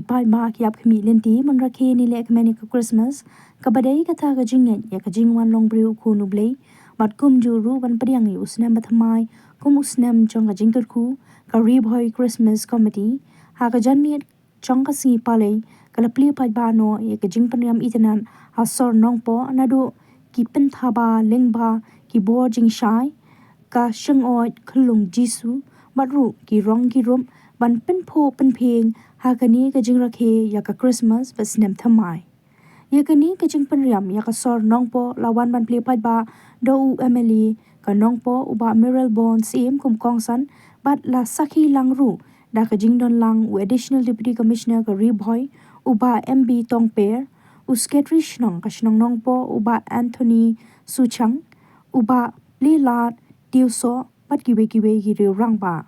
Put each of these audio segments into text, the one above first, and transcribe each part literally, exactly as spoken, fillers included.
Paidbah ki ïap khmih lynti ban rakhe ne leh kmen ïa ka Christmas, kaba dei kata ka jingngeit ïa ka jingwan long briew u Khun U Blei, bad kumjuh ruh ban pdiang ïa u snem bathymmai kum u snem jong ka jingkyrkhu. Ka Ri Bhoi Christmas Committee, ha ka janmiet jong ka sngi Palei, ka la plie paidbah noh ïa ka jingpynriam itynnad ha sor Nongpoh naduh ki pynthaba lyngba ki bor jingshai, ka shyngoid khyllung Jisu, bad ruh ki rong ki rup ban pynphuh pynphieng ha kane ka jingrakhe ïa ka Christmas bad snem thymmai. Ïa kane ka jingpynriam ïa ka sor Nongpoh la wan ban plie paidbah da u M L A ka Nongpoh u Bah Mayralborn Syiem kum kongsan, bad la sakhi lang ruh da ka jingdon lang u Additional Deputy Commissioner ka Ri Bhoi u Bah M B Tongper, u Secretary Shnong ka shnong Nongpoh u Bah Anthony Suchang, u Bah Lihlad Tiewsoh, bad kiwei kiwei ki riew rangbah.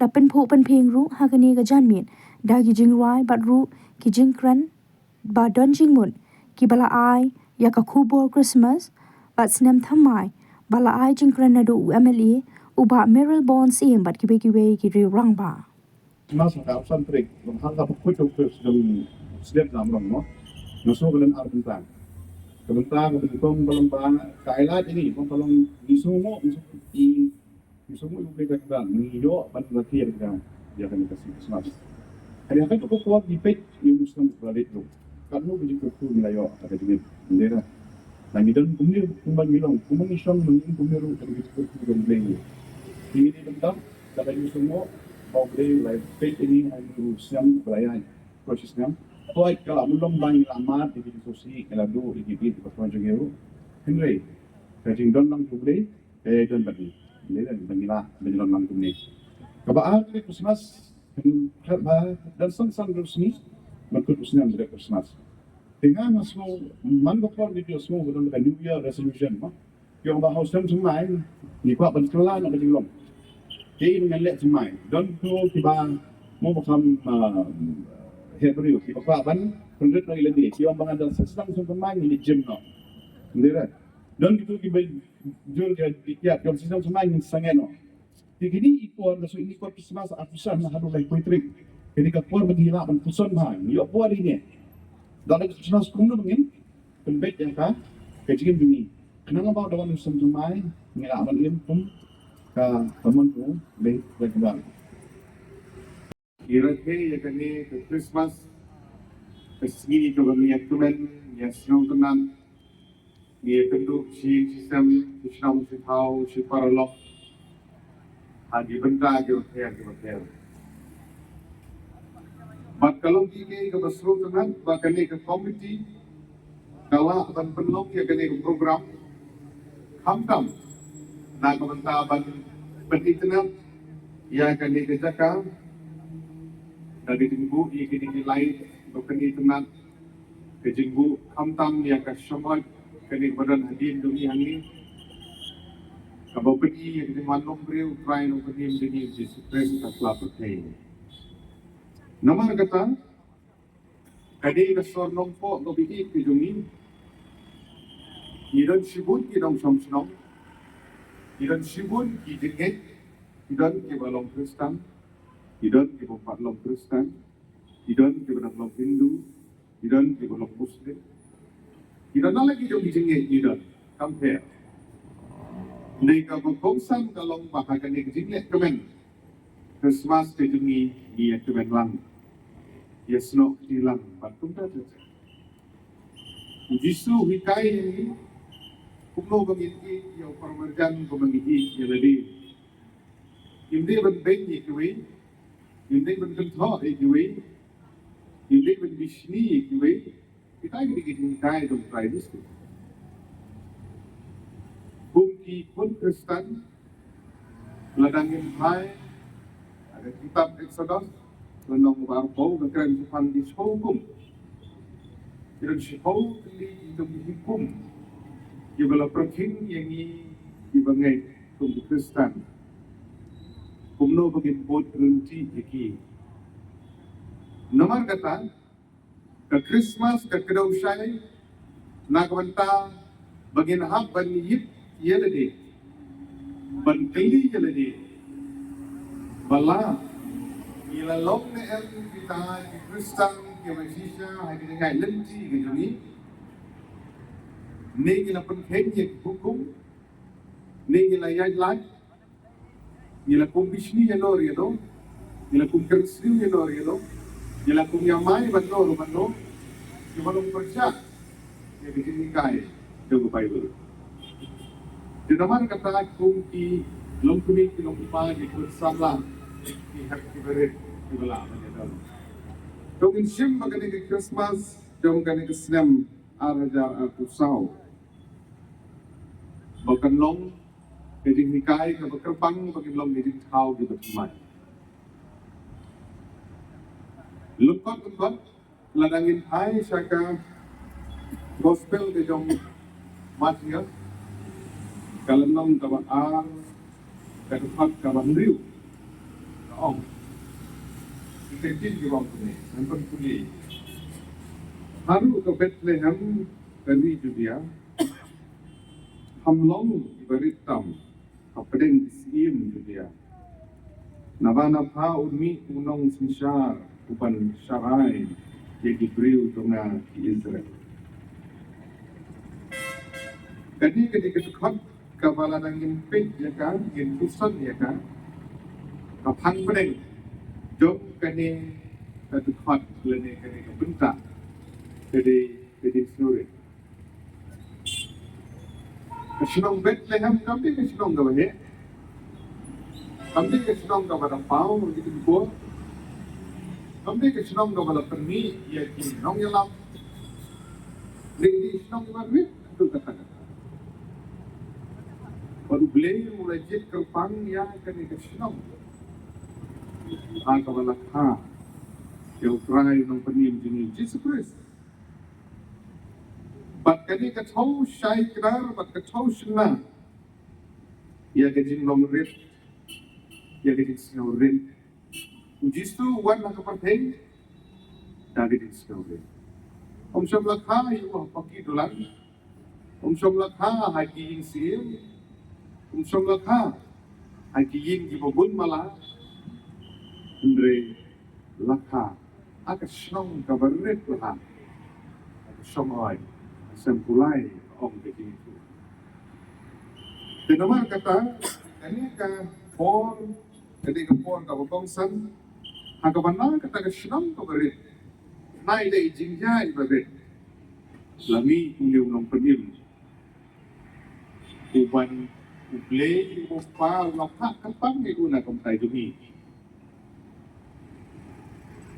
La pynphuh pynphieng ruh ha kane ka janmiet da ki jingrwai bad ruh ki jingkren ba don jingmut kiba la ai ïa ka khubor Christmas bad snem thymmai, ba la ai jingkren naduh u M L A u Bah Mayralborn Syiem bad kiwei kiwei ki riew rangbah. Mas ka option trick, long hang ka pukut tu ke sedang sedang dalam long mo. Naso kalian ar bintang. Kebentang, kebentang, belum bang, kailat ini, bang belum ni semua, ni semua, ni semua ibu kita kita, ni yo, ban lagi ya kita, ya kan kita sih, Christmas. Hari apa tu kau kuat di pet, ni Muslim balik tu. Kat nu biji kuku ni layo, kata dia, bendera. Nang idon kumni, kumban milong, kumban isong, mengin kumni ru, kata biji kuku dan beli. Ini di bentang, kata dia semua, kau beli, lai pet ini, hari tu siang, belayan. Proses ngam. Koi kala mun long bang ïa la mat ïa ki sosi ïa la duh ïa ki bit ba pon jong ïa u. Hynrei ka jingdon lang jong u Blei ka ïa don bad ngi. Hynrei ban ïa la ban ïa don lang kumne. Kaba ar ka Christmas kan khat ba don san san ruh sngi ban kut u snem da Christmas. Te nga nga sngew man ka por video sngew ba don ka New Year resolution ma. Ki ong ba ha u snem shymmai ngi kwah ban kylla noh ka jinglong. Ki ngan leh shymmai. Don tu kiba mo ba kham, ah, heh briew kiba kwah ban pynrit noh ïa lade. Ki ong ba ngan da sdang snem shymmai ngi leit gym noh. Ndira. Don kitu kiba jur ka dikhiat ki ong snem shymmai ngi sangeh noh. Te kine i por, ka shu ini por Christmas, a Christmas na haduh laiphew tarik. Kine ka por ba ngi lah ban puson bha, ngi ïoh por ine. Da la Christmas kumno ba ngin pynbeit ïa ka, ka jingim jong ngi. Khnang ba da wan u snem jong ngi, ngi lah ban im kum ka, ka mon u Blei, Blei kaba. Ngi rakhe ïa kane ka Christmas, ka sngi kaba ngi ïa kmen, ngi ïa sngewtynnat, ngi ïa kynduh shi, shi sem, shi shnong, shi thaw, shi paralok. Ha ki bynta kiba pher kiba pher. Bad ka long kine kaba sngewtynnat ba kane ka komiti ka lah ban pynlong ïa kane ka program. Khamtam na ka bynta ban pynitynnat ïa kane ka jaka. Da ka jingbuh ïa kine ki light ba pynitynnat. Ka jingbuh khamtam ïa ka shongoj kane kaba don hadien jong ngi hangne. Kaba pyni ïa ka jingwan long briew u Trai Nongpynim jong ngi u Jisu Khrist ka pla pyrthei. Namar kata ka dei ka sor Nongpoh kaba ïeit ka jong ngi. Ngi don shibun ki nongshong shnong. Ngi don shibun ki jingngeit. Ngi don kiba long Khristan. Ngi don kiba pat long Khristan. Ngi don kiba dang long Hindu. Ngi don kiba long Muslim. Ngi don na la ki jong ki jingngeit ngi don. Kam pher. Dei kaba kongsan ka long ba ha kane ka jingleh kmen Christmas ka jong ngi ngi ïa kmen lang. Ïa snoh kti lang bad kumta ter ter. U Jisu u hikai ïa ngi kumno ba ngin ïeit ïa u paramarjan kumba ngi ïeit ïa lade. Ngim dei ban beiñ ïa kiwei, ngim dei ban kynthoh ïa kiwei, ngim dei ban bishni ïa kiwei. Kita ki dei ki jinghikai jong u Trai Jisu. Kum ki khun Khristan, lada ngin phai ha ka kitab Exodus, lynnong ba arphew, ka kren shaphang ki shiphew hukum. Ki don shiphew tylli ki jong ki hukum kiba la pyrkhing ïa ngi kiba ngeit kum ki Khristan. Kumno ba ngin bud ryntih ïa ki. Namar kata, ka Christmas ka kdew shai na ka bynta ba ngin hap ban ïit ïa lade, ban kylli ïa lade ba la Ngi la long ne em kita ki Khristan kiba shisha ha ki jingïaid lynti ki jong ngi? Ne ngi la pynkheiñ ïa ki hukum, ne ngi la ïaid lait, ngi la kum bishni ïa no ïa no, ngi la kum kyrsiew ïa no ïa no, ngi la kum ïamai ban no ban no, ngi la kum pyrshah ïa ki jinghikai jong ka Baibl. Te namar kata kum ki longkmie ki longkpa ki khun samla, ki hep ki barit kiba lah ban ïadon. To ngin shim ba kane ka Christmas jong kane ka snem ar hajar arphew saw ba kan long ka jinghikai kaba kyrpang, ba kan long ka jingthaw kiba thymmai. Lyngkot lyngkot, lada ngin phai sha ka Gospel ka jong Mathaios, ka lynnong kaba ar, ka dkhot kaba hynriew, ka ong, kita kin ki ong kumne, ngan pynpule: Haduh ka Bethlehem ka ri Judia, ham long iba rit tam hapdeng ki syiem Judia, naba na pha un mih u nongsynshar uban sharai ïa ki briew jong nga ki Israel. Kane ka dei ka dkhot kaba lada ngin peit ïa ka, ngin pyrshang ïa ka, ka phang pdeng jong kane ka dkhot lane kane ka bynta ka dei ka jingsngewrit. Ka shnong Bethlehem kam dei ka shnong kaba heh, kam dei ka shnong kaba da paw ïa ki por, kam dei ka shnong kaba la pynmih ïa ki nongïalam. Dei ka shnong kaba rit haduh katta katta. Bad U Blei u la jied kyrpang ïa kane ka shnong ha kaba la kha ïa U Trai Nongpynim jong ngi Jisu Khrist. Bad kane ka thew shai kdar bad ka thew shynna ïa ka jinglong rit, ïa ka jingsngew rit. U Jisu u wan ha ka pyrthei da ka jingsngew rit. Um shym la kha ïa u ha paki dulan, um shym la kha ha ki ïing syiem, um shym la kha ha ki ïing kiba bun mala. Hynrei la kha ha ka shnong kaba rit bha, ha ka shongoi, ha Sem Kulai, ka ong ka jingithuh. Te namar kata, kane ka por, kane ka por kaba kongsan, ha kaba na kata ka shnong kaba rit, na i dei i jingjia iba rit, la mih une u Nongpynim uban U Blei u Kpa u la phah kyrpang ïa u na ka bynta jong ngi,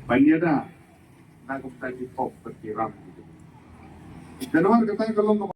ban ïada na ka bynta ki pop bad ki ram. Te namar kata ka long kaba